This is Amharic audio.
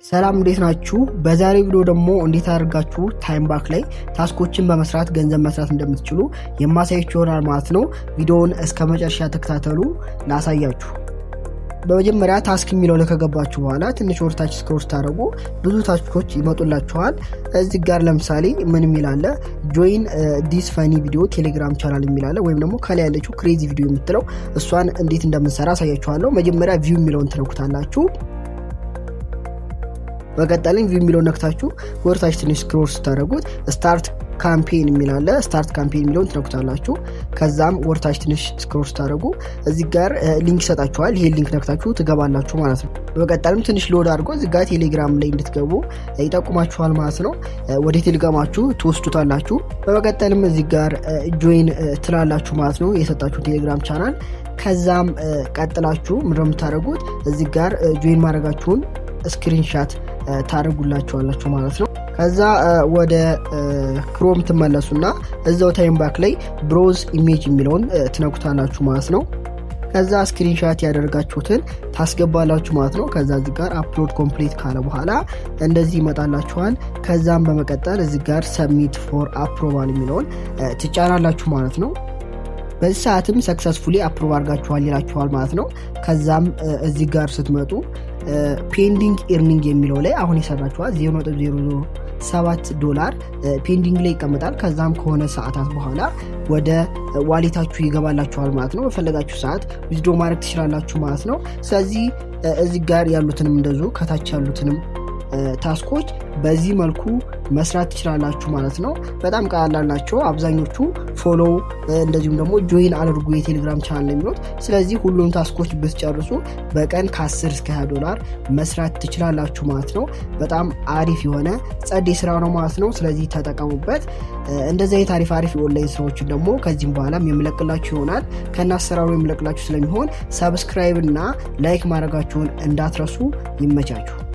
ሰላም፣ እንዴት ናችሁ? በዛሬው ቪዲዮ ደግሞ እንዴት አድርጋችሁ TimeBuck ላይ task ኦችን በመስራት ገንዘብ መስራት እንደምትችሉ የማሳያችሁ ይሆናል ማለት ነው። ቪዲዮውን እስከ መጨረሻ ተከታተሉ፣ ላሳያችሁ። በመጀመሪያ task የሚለው ላይ ከገባችሁ በኋላ ትንሽ ወደታች scroll ስታደርጉ ብዙ task ኦች ይመጡላችኋል። እዚህ ጋር ለምሳሌ ምን የሚል አለ? "Join this funny video Telegram channel" የሚል አለ። ወይም ደግሞ ከላይ ያለችው crazy video የምትለው እሷን እንዴት እንደምንሰራ አሳያችኋለሁ። መጀመሪያ view የሚለውን ትነኩታላችሁ። በቀጣይም view የሚለውን ነክታችሁ ወደታች ትንሽ scroll ስታደርጉት start campaign የሚል አለ። Start campaign የሚለውን ትነኩታላችሁ። ከዛም ወደታች ትንሽ scroll ስታደርጉ እዚህ ጋር link ይሰጣችኋል። ይሄን link ነክታችሁ ትገባላችሁ ማለት ነው። በመቀጠልም ትንሽ load አድርጎ እዚህ ጋር ቴሌግራም ላይ እንድትገቡ ይጠቁማችኋል ማለት ነው። ወደ ቴሌግራማችሁ ትወስዱታላችሁ። በመቀጠልም እዚህ ጋር join ትላላችሁ ማለት ነው፣ የሰጣችሁ ቴሌግራም ቻናል። ከዛም ቀጥላችሁ ምንድነው የምታደርጉት? እዚህ ጋር join ማድረጋችሁን screenshot ታደርጉላችኋላችሁ ማለት ነው። ከዛ ወደ Chrome ትመለሱና እዛው TimeBuck ላይ browse image የሚለውን ትነኩታላችሁ ማለት ነው። ከዛ screenshot ያደረጋችሁትን ታስገባላችሁ ማለት ነው። ከዛ እዚህ ጋር upload complete ካለ በኋላ እንደዚህ ይመጣላችኋል። ከዛም በመቀጠል እዚህ ጋር submit for approval የሚለውን ትጫናላችሁ ማለት ነው። በዚህ ሰዓትም successfully approve አድርጋችኋል ይላችኋል ማለት ነው። ከዛም እዚህ ጋር ስትመጡ pending earning የሚለው ላይ አሁን የሰራችኋት 0.07 ዶላር pending ላይ ይቀመጣል። ከዛም ከሆነ ሰዓታት በኋላ ወደ wallet ኣችሁ ይገባላችኋል ማለት ነው። በፈለጋችሁ ሰዓት withdraw ማድረግ ትችላላችሁ ማለት ነው። ስለዚህ እዚህ ጋር ያሉትንም እንደዚሁ ከታች ያሉትንም task ኦች በዚህ መልኩ መስራት ትችላላችሁ ማለት ነው። በጣም ቀላል ናቸው። አብዛኞቹ follow እንደዚሁም ደግሞ join አድርጉ የቴሌግራም ቻናል የሚሉት። ስለዚህ ሁሉም task ኦች ብትጨርሱ በቀን ከ10 እስከ 20 ዶላር መስራት ትችላላችሁ ማለት ነው። በጣም አሪፍ የሆነ ጸዴ ስራ ነው ማለት ነው። ስለዚህ ተጠቀሙበት። እንደዚህ አይነት አሪፍ አሪፍ የኦንላይን ስራዎችን ደግሞ ከዚህም በኋላም የምለቅላችሁ ይሆናል። ከነ አሰራሩ የምለቅላችሁ ስለሚሆን subscribe እና like ማድረጋችሁን እንዳትረሱ። ይመቻችሁ።